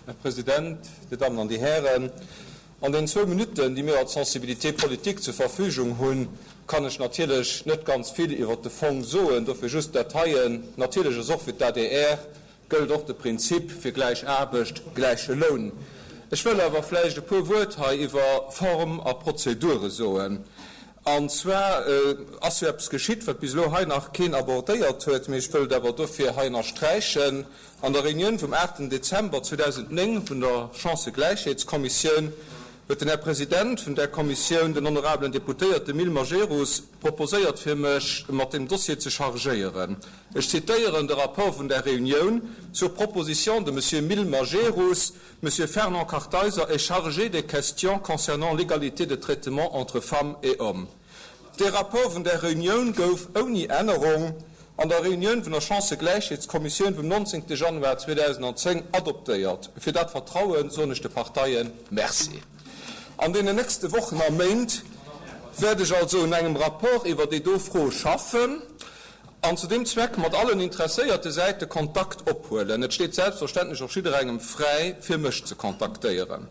Här President, Dir Dammen an Dir Hären, an den zwou Minutten, déi mir als Sensibilité politique zur Verfügung hunn, kann ech natierlech net ganz vill iwwert de Fong soen, dofir just d'Detaillen. Natierlech ass och fir d'ADR gëllt och de Prinzip fir gläich Aarbecht, gläiche Loun. Ech wëll awer vläicht e puer Wuert hei iwwer Form a Prozedure soen. An zwar ass jo eppes geschitt, wat bis elo hei nach keen abordéiert huet, mee ech wëll et awer dofir hei ënnersträichen. An der Reunioun vum 8 Dezember 2009 vun der Chancëgläichheetskommissioun huet den Här President vun där Kommissioun, den honorabelen Deputéierte Mil Majerus, proposéiert fir mech mat deem Dossier ze chargéieren. Ech zitéieren de Rapport vun där Reunioun, Sur proposition de Monsieur Mil Majerus, Monsieur Fernand Kartheiser est chargé des questions concernant l'égalité de traitement entre femmes et hommes. Dee Rapport vun där Reunioun gouf ouni Ännerung an der Reunioun vun der Chancëgläichheetskommissioun vum 19. Januar 2010 adoptéiert. Fir dat Vertraue soen ech de Parteie Merci. An deenen nächste Wochen a Méint wäert ech also un engem Rapport iwwer déi do Fro schaffen an zu deem Zweck mat allen interesséierte Säite Kontakt ophuelen. Et steet selbstverständlech och jidderengem fräi, fir mech ze kontaktéieren.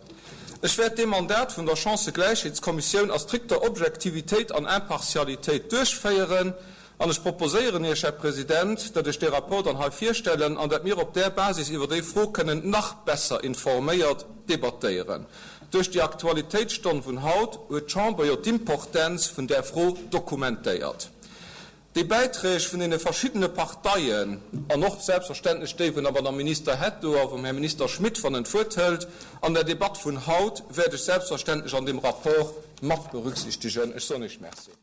Ech wäert dee Mandat vun der Chancëgläichheetskommissioun a strikter Objektivitéit an Impartialitéit duerchféieren an ech proposéieren Iech, Här President, datt ech dee Rapport dann hei virstellen an datt mir op där Basis iwwer déi Fro kënnen nach besser informéiert debattéieren. Duerch déi Aktualitéitsstonn vun haut huet d'Chamber jo d'Importenz vun där Fro dokumentéiert. Déi Bäiträg vun deene verschiddene Parteien, an och selbstverständlech déi vun der Madame Minister Hetto a vum Här Minister Schmit, wann en d'Wuert hëlt, an der Debatt vun haut, wäert ech selbstverständlech an deem Rapport mat berücksichtegen. Ech soen Iech Merci.